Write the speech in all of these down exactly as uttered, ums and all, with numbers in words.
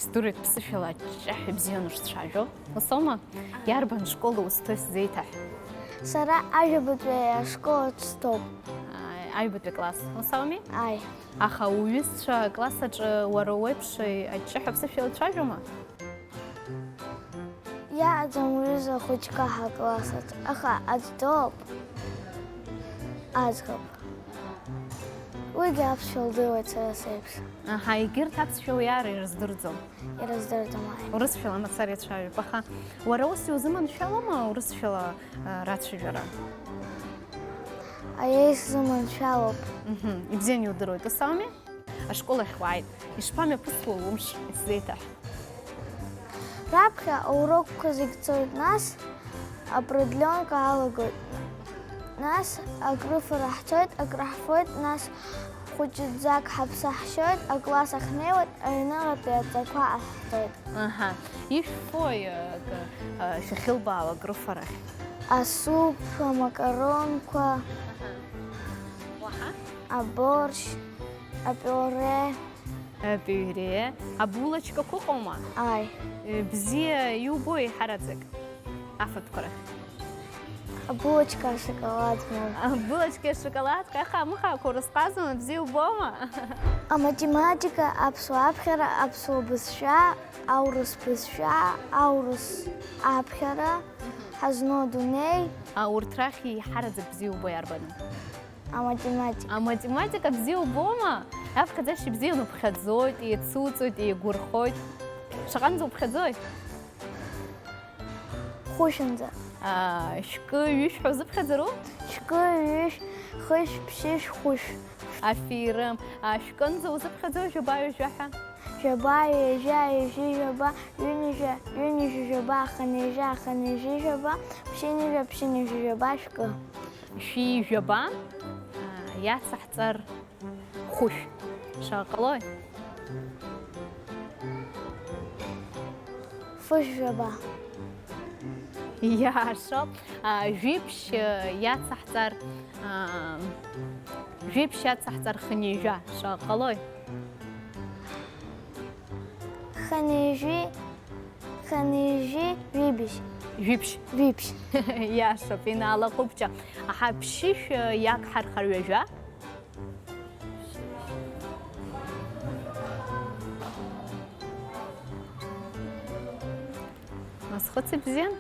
Сдырит ԥсышәала аҷҷаҳәа ибзианы ушцәажәо. Усоума? Иарбан школа узҭои сзеиҭаҳә. Сара ажәабатәи ашкол аҿы стәоуп. Аҩбатәи класс. Усоуми? Аи. Аха уҩызцәа акласс аҿы уара уеиԥш аҷҷаҳәа ԥсышәала ицәажәома? Иаҟаӡам уҩыза хәыҷқәа ҳакласс аҿы, аха аӡә дыҟоуп аӡӷаб. Уигьы аԥсшәа лдыруеит сара сеиԥш. Аҳа, егьырҭ аԥсшәа уиаара ирыздырӡом. Ирыздырӡом, ааи. Урысшәала мацара ицәажәап, аха уара ус иузыманшәалома урысшәала, а, рацәажәара? Аиеи, сзыманшәалоуп. Мҳм, ибзианы иудыруеит, ус ауми? Ашкол ахь уааит, ишԥамҩаԥысуа умш, исзеиҭаҳә. Раԥхьа аурокқәа зегь цоит, нас апродлионка алагоит. Нас акрыфара ҳцоит, акраҳфоит, нас хәыҷӡак ҳаԥсы ҳшьоит, акласс ахьнеиуеит, аҩныҟатәи адҵақәа аҳҭоит. Аҳа. Ишәфои, э, к-, э, шәахьылбаауа акрыфарахь? Асуп, амакаронқәа, Уаҳа? аборш, апиуре. Апиуре, абулочкақәа ыҟоума? Ааи. Э, бзиа иубои еиҳараӡак афатәқәа рахь? Абулочка ашоколад моу. Абулочка ашоколадка, аха амыхаақәа урызҟазома, бзиа убома? Аматематика, аԥсуа аԥхьара, аԥсуа бызшәа, аурыс бызшәа, аурыс аԥхьара, ҳазну адунеи. А, урҭ рахь еиҳараӡак бзиа убо иарбану? Аматематика. Аматематика бзиа убома? Иаԥхьаӡашьа ибзианы уԥхьаӡоит, еицуҵоит, еигәырхоит. Шаҟанӡа уԥхьаӡои? Хәышәынӡа. А, шәкы, ҩышә ҳәа узыԥхьаӡару? Шәкы, ҩышә, хышә, ԥшьышә, хәышә. Аферым. А, шәкынӡа узыԥхьаӡои жәаба, ҩажәа ҳәа? Жәаба, ҩажәа, ҩажәи жәаба, ҩынҩажәа, ҩынҩажәи жәаба, хынҩажәа, хынҩажәи жәаба, ԥшьынҩажәа, ԥшьынҩажәи жәаба, шәкы. Шәи жәаба, а, иацаҳҵар хәышә. Шаҟа ҟалои? Фышә жәаба. Иашоуп. А, жәиԥшь, а, иацаҳҵар, а, жәиԥшь иацаҳҵар хынҩажәа. Шаҟа ҟалои? Хынҩажәи, хынҩажәи ҩыбжь. Жәиԥшь. Ҩыбжь. Иашоуп, Инал Аҟәыбҷа. Аҳа, ԥшьышә, а, иагҳархар ҩажәа. Уазхәыц ибзиан.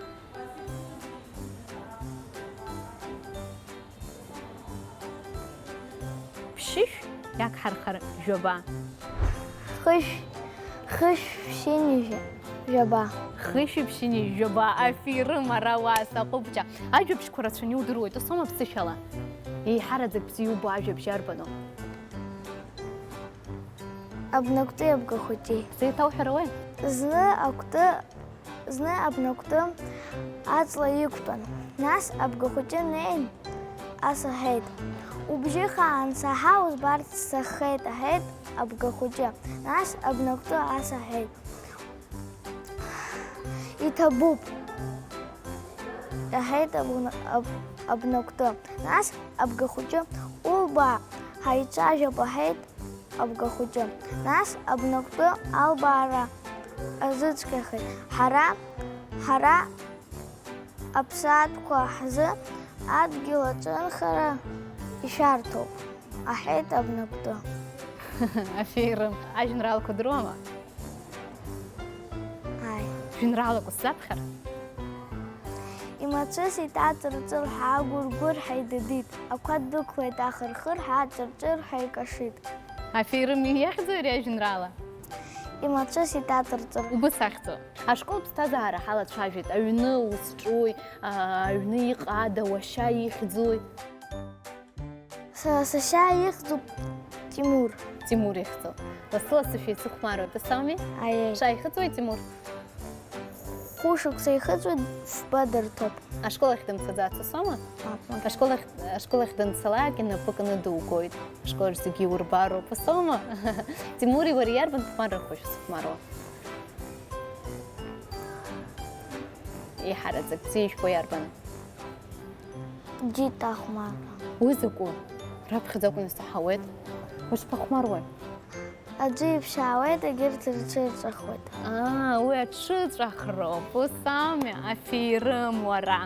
Ԥшьышә иагҳархар жәаба. Хышә, хышә ԥшьынҩажәа, жәаба. Хышәи ԥшьынҩажәи жәаба, аферым, ара уааса, Аҟәыбҷа. Ажәабжьқәа рацәаны иудыруеит, усоума ԥсышәала? Еиҳараӡак бзиа иубо ажәабжь арбану? Абнакәтеи абгахәыҷи. Сеиҭауҳәарауеи? Зны акәты, зны абнакәты аҵла иқәтәан. Нас абгахәыҷы неин ас аҳәеит, убжьы хаан саҳа узбарц сҭаххеит, аҳәеит абгахәыҷы. Нас абнакәты ас аҳәеит, иҭабуп, аҳәеит абна-, аб-, абнакәты. Нас абгахәыҷы, улбаа, ҳаицәажәап, аҳәеит абгахәыҷы. Нас абнакәты албаара азыцәгьахеит. Ҳара, ҳара аԥсаатәқәа ҳзы адгьыл аҿынхара ишәарҭоуп, аҳәеит абнакәты. Аферым. Ажәеинраалақәа удыруама? Ааи. Жәеинраалак усзаԥхьар? Имацәыс иҭаҵырҵыр ҳәа агәыргәыр ҳаидыдит, ақәа дәықәлеит ахырхыр ҳәа аҵырҵыр ҳәа икашит. Аферым, иахьӡу ари ажәеинраала? Имацәыс иҭаҵырҵыр. Убыс ахьӡу. Ашкол ԥсҭазаара ҳалацәажәеит, аҩны узҿуи, аа, аҩны иҟада, уашьа ихьӡуи? Са сашьа ихьӡуп Тимур. Тимур ихьӡу. Лассы-лассы шәеицыхәмаруеит, ус ауми? Аиеи. Шәа ихыҵуеи, Тимур? Хәышықәса ихыҵуеит, фба дырҭоуп. Ашкол ахь дымцаӡац, ус аума? Мап, мап. Ашкол ахь, ашкол ахь данцалак инапы кны дугоит. Ашкол аҿ зегьы иурбароуп, ус аума? Тимури уареи иарбан хәмарра хәышә шәзыхәмаруа? Еиҳараӡак бзиа ижәбо иарбан? Џьита ахәмарра. Уи закәу? Раԥхьаӡа акәны исаҳауеит. Ушԥахәмаруеи? Аӡәы иԥшаауеит, егьырҭ рҽырҵәахуеит. Аа, уи аҽыҵәахроуп, ус ами, аферым уара.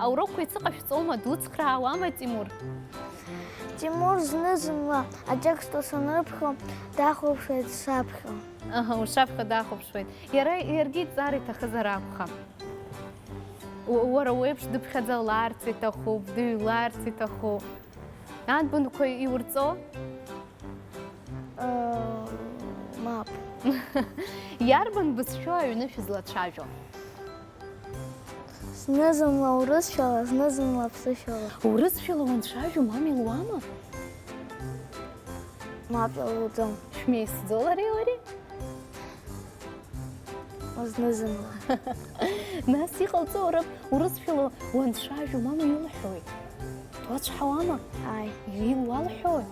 Аурокқәа еицыҟашәҵома, дуцхраауама Тимур? Тимур зны-зынла атекст санрыԥхьо дахәаԥшуеит саԥхьа. Аҳа, ушаԥхьа дахәаԥшуеит. Иара, иаргьы иҵар иҭахызар акәхап. У-, уара уеиԥш дыԥхьаӡаларц иҭахуп, дыҩларц иҭахуп. Анбанқәа иурҵо? Э, мап. Иарбан бызшәоу аҩны шәызлацәажәо? Зны-зынла урысшәала, зны-зынла аԥсышәала. Урысшәала уанцәажәо, мам илуама? Мап, илуӡом. Шәмеисӡо лареи уареи? Зны-зынла. Нас иҟалҵо, уара урысшәала уанцәажәо, мама илҳәоит? Дуацәҳауама? Ааи. Иара илуалҳәои?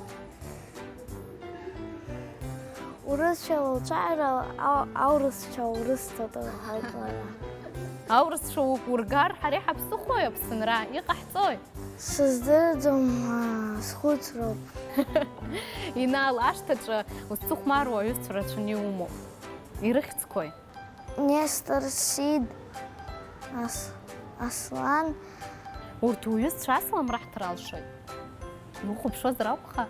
Урысшәала уцәажәар, ау-, аурысшәа урысҭоит, лҳәеит лара. Аурысшәа угәургар, ҳара иҳаԥсыхәои Аԥсынра? Иҟаҳҵои? Сыздырӡом, аа, схәыцроуп. Инал, ашҭаҿы узцыхәмаруа аҩызцәа рацәаны иумоуп. Ирыхьӡқәои? Нестор, Сид, Ас-, Аслан. Урҭ уҩызцәа асалам раҳҭар алшоит. Иухәаԥшуазар акәха,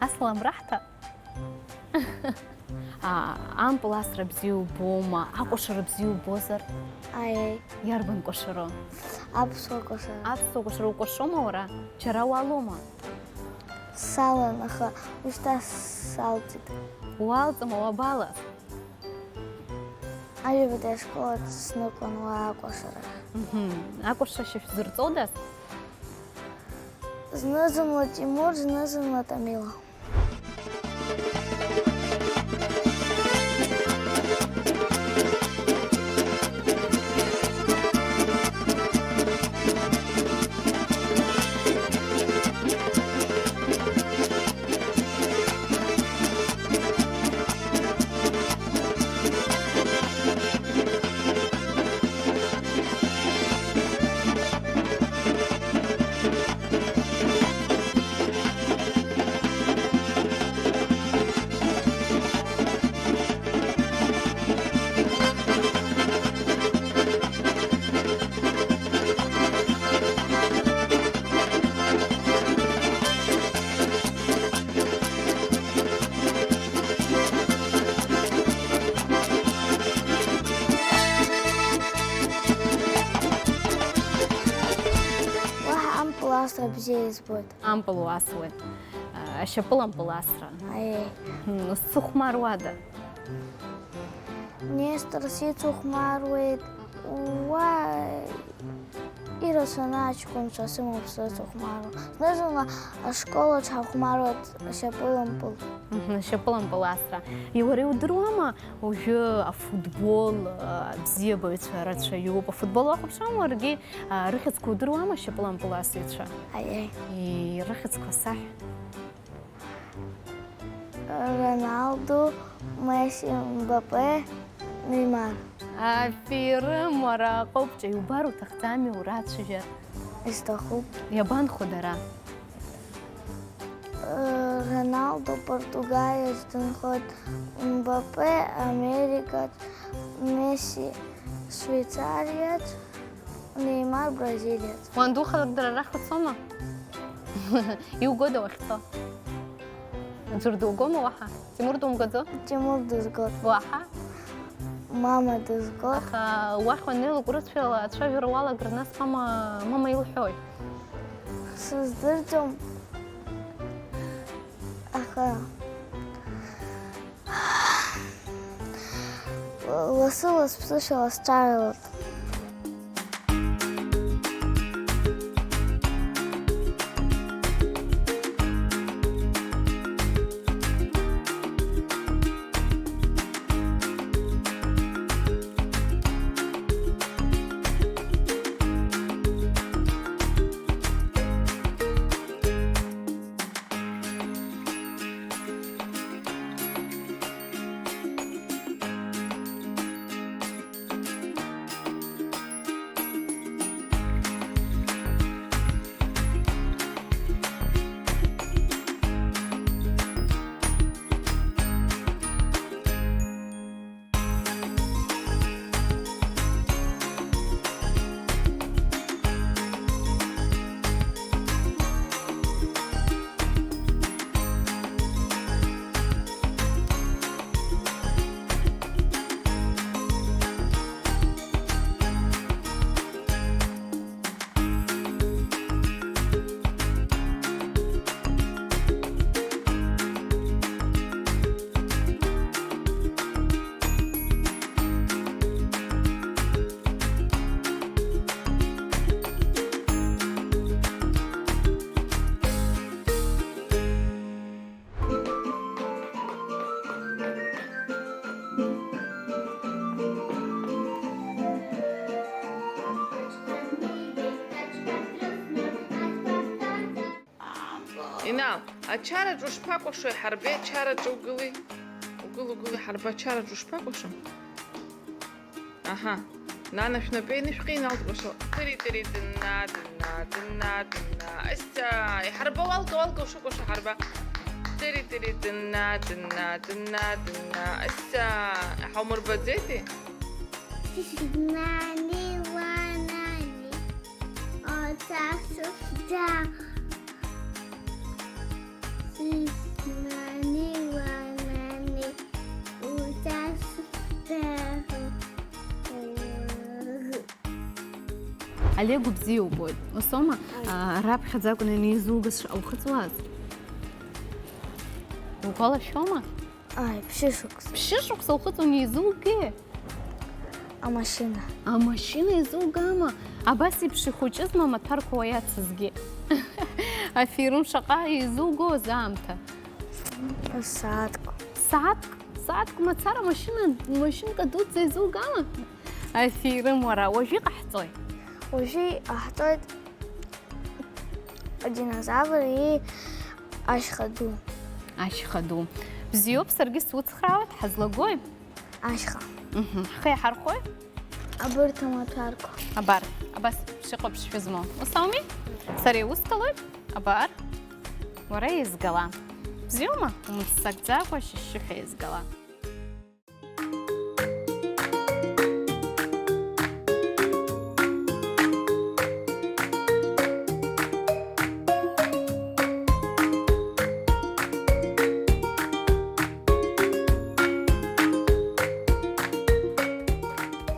асалам раҳҭа. А, ампыл асра бзиа убома, акәашара бзиа убозар? Аиеи. Иарбан кәашароу? Аԥсуа кәашара. Аԥсуа кәашара укәашома уара? Џьара уалома? Салан, аха ушьҭа салҵит. Уалҵма, уабалаз? Аҩбатәи ашкол аҿы снықәлан уа акәашара. Мгм. Акәашашьа шәзырҵодаз? Зны-зынла Тимур, зны-зынла Тамила. Уаҳа ампыл асра бзиа избоит. Ампыл уасуеит. Ашьапылампыл асра. Аиеи. Мгм, узцыхәмаруада? Нестор сицыхәмаруеит. Уа ирацәаны аҷкәынцәа сымоуп срыцыхәмаруа. Зны-зынла ашколаҿ ҳахәмаруеит ашьапылампыл. Мгм, ашьапылампыл асра. И уара иудыруама, уажәы афутбол, а, бзиабаҩцәа рацәаҩуп. Афутбол уахәаԥшуама уаргьы? А, рыхьӡқәа удыруама, ашьапылампыл асыҩцәа? Аиеи. И, рыхьӡқәа саҳә. Роналду, Месси, Мбаппе, Неймар. Аферым, уара аҟәыбҷа, иубар уҭахӡами урацәажәар? Исҭахуп. Иабанхо дара? Роналду Португалиаҿ дынхоит, Мбаппе Америкаҿ, Месси Швеицариаҿ. Неймар Бразилиаҿ. Уан духалак дара рахь уцома? Иугода уахьцо? Аӡәыр дугома уаҳа? Тимур думгаӡо? Тимур дызгоит. Уаҳа? Мама дызгоит. Аха уахь уаннеилак урыцәала ацәажәара уалагар, нас мама, мама илҳәои? Сыздырӡом. Аха Лассы-ласс ԥсышәала сҿаралоит. Инал, ачараҿы ушԥакәашои, ҳарбеи ачараҿы угыли? Угыл, угыли, ҳарба ачараҿы ушԥакәашо? Аҳа. Нана, шәнапы еинышәҟьи, Инал дкәашо. Тыри-тыри, дынна, дынна, дынна, дынна. Аса, иҳарба, уалга, уалга, ушыкәашо ҳарба. Тыри-тыри, дынна, дынна, дынна, дынна. Аса, ҳаумырбаӡеитеи? Нани, уа, нани. Оцасыхьӡа. Нани, уа, нани. Оцасыхьӡа. Олег убзиа убоит. Усоума? Аи. А, раԥхьаӡа акәны инеизугаз ш-, ухыҵуаз? Угәалашәома? Аи, ԥшьышықәса. Ԥшьышықәса ухыҵуан, еизугеи? Амашьына. Амашьына еизугама? Абас еиԥш ихәыҷызма амаҭәарқәа уаиацызгьы? Аферым шаҟа еизугоз аамҭа? Сааҭк. Сааҭк? Сааҭк мацара машьына, машьынка дуӡӡа еизугама? Аферым уара, уажә иҟаҳҵои? Уажәы иҟаҳҵоит адинозавр и ашьха ду. Ашьха ду. Бзиоуп, саргьы суцхраауеит, ҳазлагои? Ашьха. Мгм. Ҳхы иаҳархәои? Абарҭ амаҭәарқәа. Абар, абас шыҟоу ԥшшәы змоу. Ус ауми? Сара иусҭалоит. Абар. Уара еизгала. Бзиоума? Умыццакӡакәа шьшьыҳәа еизгала.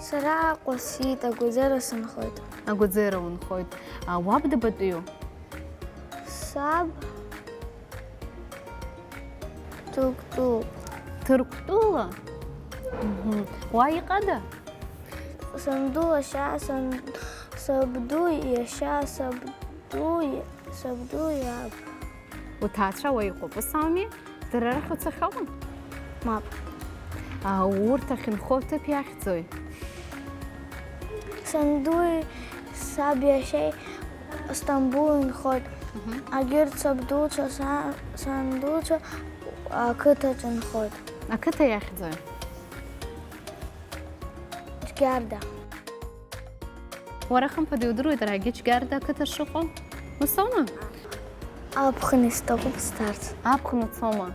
Сара Аҟәа сиит, Агәаӡера сынхоит. Агәаӡера унхоит. А, уаб дабатәиу? Саб Ҭырқәтәылоуп. Ҭырқәтәыла? Мгм. Уа иҟада? Санду лашьа, сан-, сабду иашьа, сабду и-, сабду иаб. Уҭаацәа уа иҟоуп, ус ауми? Дара рахь уцахьоума? Мап. А, урҭ ахьынхо аҭыԥ иахьӡои? Сандуи саб иашьеи Стамбул инхоит. Мгм. Агьырҭ сабдуцәа, са-, сандуцәа ақыҭаҿы нхоит. Ақыҭа иахьӡои? Џьгьарда. Уара хымԥада иудыруеит ара Џьгьарда ақыҭа шыҟоу? Ус аума? Аԥхын исҭахуп сцарц. Аԥхын уцома?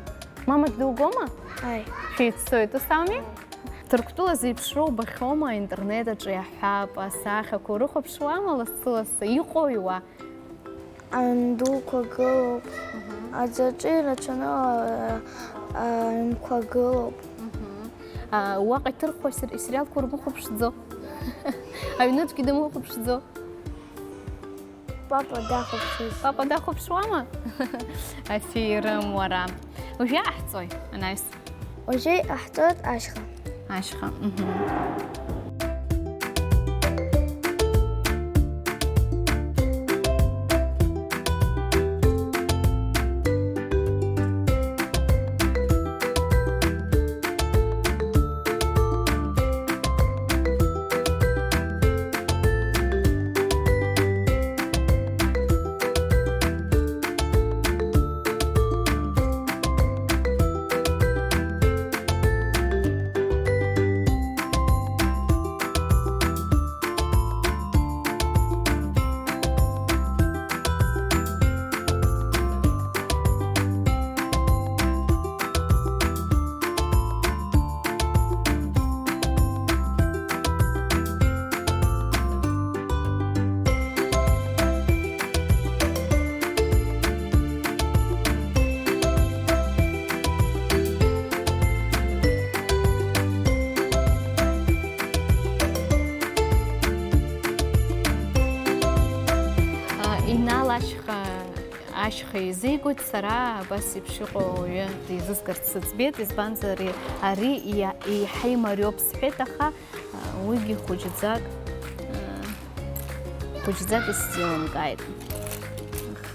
Мамагь дугома? Аи. Шәеиццоит, ус ауми? Ҭырқәтәыла зеиԥшроу убахьоума, аинтернет аҿы иаҳҳәап, асахьақәа урыхәаԥшуама лассы-лассы? Иҟоуи уа? Андуқәа гылоуп, мгм, аӡаҿы ирацәаны, а, а, аҩнқәа гылоуп. Мгм. А, уаҟа иҭырхуа сер-, исериалқәа урмыхәаԥшӡо? Аҩныҵәгьы дымхәаԥшӡо? Папа дахәаԥшуеит. Папа дахәаԥшуама? Аферым уара. Уажәы иҟаҳҵои, анаҩс? Уажәы иҟаҳҵоит ашьха. Ашьха, мгм. А, Инал ашьха, ашьха еизигоит, сара абас еиԥш иҟоу ауаҩы дизызгарц сыӡбеит, избанзар, ари иа-, еиҳа имариоуп сҳәеит, аха, а, уигьы хәыҷӡак, а, хәыҷӡак исзеилымкааит.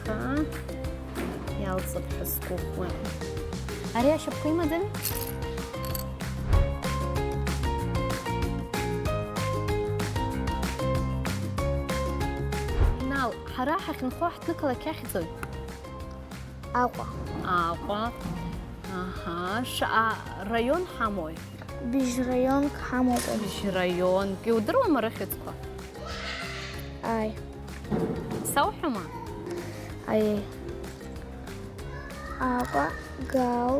Аха иалҵып ҳәа сгәыӷуеит. Ари ашьапқәа имаӡами? Инал, ҳара ҳахьынхо ҳҭнықалақь ахьӡои? Аҟәа. Аҟәа. Аҳа, шаҟа раион ҳамои? Быжь раионк ҳамоуп. Быжь раионк. Иудыруама рыхьӡқәа? Аи. Сауҳәома? Аиеи. Аҟәа, Гал,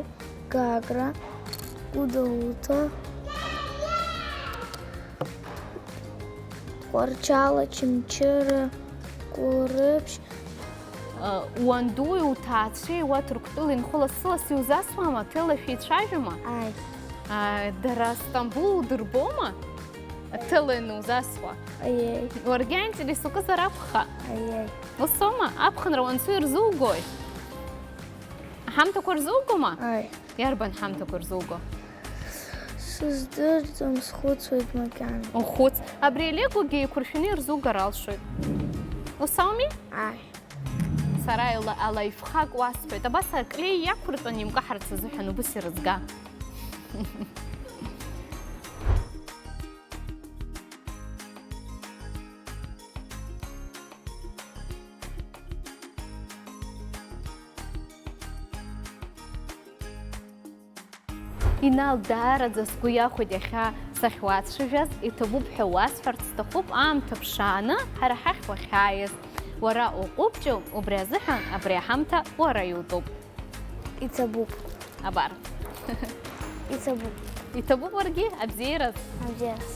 Гагра, Гәдоуҭа, Тҟәарчал, Очамчыра, Гәылрыԥшь. Уандуи уҭаацәеи уа Ҭырқәтәыла инхо лассы-ласс иузасуама, ҭелашәа ицәажәома? Аи. Дара Стамбул удырбома? Ҭела ианузасуа. Аиеи. Уаргьы аинтерес укызар акәха. Аиеи. Усоума? Аԥхынра уанцо ирзугои? Аҳамҭақәа рзугома? Аи. Иарбан ҳамҭақәа рзуго? Сыздырӡом, схәыцуеит макьана. Ухәыц. Абри алегогьы еиқәыршәаны ирзугар алшоит. Усоуми? Аи. Сара ала-, алаифхак уасҳәоит. Абас аклеи иақәыртәаны имкаҳарц азыҳәан убыс ирызга. Инал, даараӡа сгәы иахәеит иахьа сахьуацәажәаз, иҭабуп ҳәа уасҳәарц сҭахуп, аамҭа ԥшааны ҳара ҳахь уахьааиз. Уара уҟәыбҷу, убри азыҳәан абри аҳамҭа уара иутәуп. Иҭабуп. Абар. Иҭабуп. Иҭабуп уаргьы, абзиараз. Абзиараз.